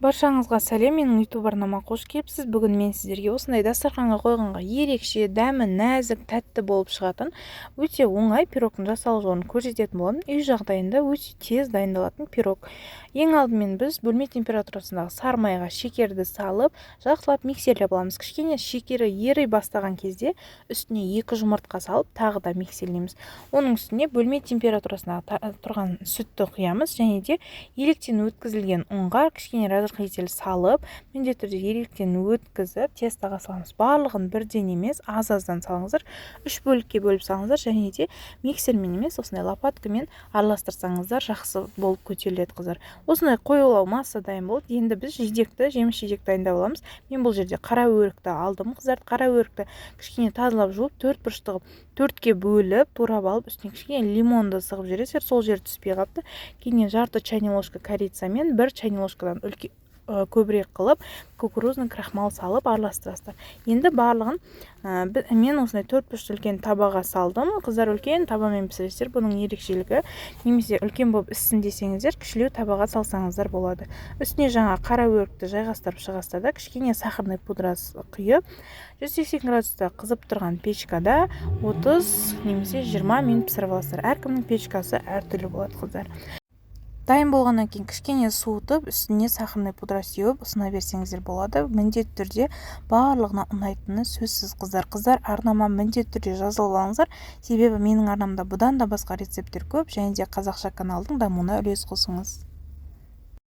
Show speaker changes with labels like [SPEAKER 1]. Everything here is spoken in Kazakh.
[SPEAKER 1] Баршаңызға сәлем, менің YouTube арнама қош келіпсіз. Бүгін мен сіздерге осындай дастарханға қойғанға ерекше, дәмі нәзік, тәтті болып шығатын өте оңай пирогтың жасалу жолын көрсететін боламын. Үй жағдайында өте тез дайындалатын пирог. Ең алдымен біз бөлме температурасындағы сары майға шекерді салып, жақсылап миксерлеп аламыз. Кішкене шекері ери бастаған кезде үстіне 2 жұмыртқа салып, тағы да миксерлейміз. Оның үстіне бөлме температурасындағы тұрған сүтті құямыз және де електен өткізілген ұнға кішкене разрыхлитель салып, міндетті түрде електен өткізіп, тестоға саламыз. Барлығын бірден емес, аз-аздан салыңыздар, 3 бөлікке бөліп салыңыздар және де миксермен емес, осындай лопаткамен араластырсаңыздар, жақсы болып көтеріледі, қыздар. Осындай қоюлау масса дайын болды. Енді біз жидекті, жеміс жидек дайындап аламыз. Мен бұл жерде қара өрікті алдым, қыздар. Қара өрікті кішкене тазалап жуып, 4 бұрышты қылып 4-ке бөліп, турап алып, үстіне кішкене лимонды сығып жібересіздер, сол жері түспей қалыпты. Кейіннен жарты чайный ложка корица мен 1 чайный ложкадан көбірек қылып кукурузный крахмал салып араластырасыздар. Енді барлығын мен осындай 4 бұрышты үлкен табаға салдым. Қыздар, үлкен табамен пісіресіздер, бұның ерекшелігі, немесе үлкен болып піссін десеңіздер, кішілеу табаға салсаңыздар болады. Үстіне жаңа қара өрікті жайғастырып шығасыздар да, кішкене сахарный пудрасы құйып, 180 градуста қызып тұрған печкада 30 немесе 20 минут пісіріп аласыздар. Әркімнің печкасы әртүрлі болады, қыздар. Дайын болғаннан кейін кішкене суытып, үстіне сахарный пудра сеуіп ұсына берсеңіздер болады. Міндетті түрде барлығына ұнайтыны сөзсіз, қыздар. Қыздар, арнама міндетті түрде жазылып алыңыздар, себебі менің арнамда бұдан да басқа рецепттер көп және де қазақша каналдың дамуына үлес қосыңыз.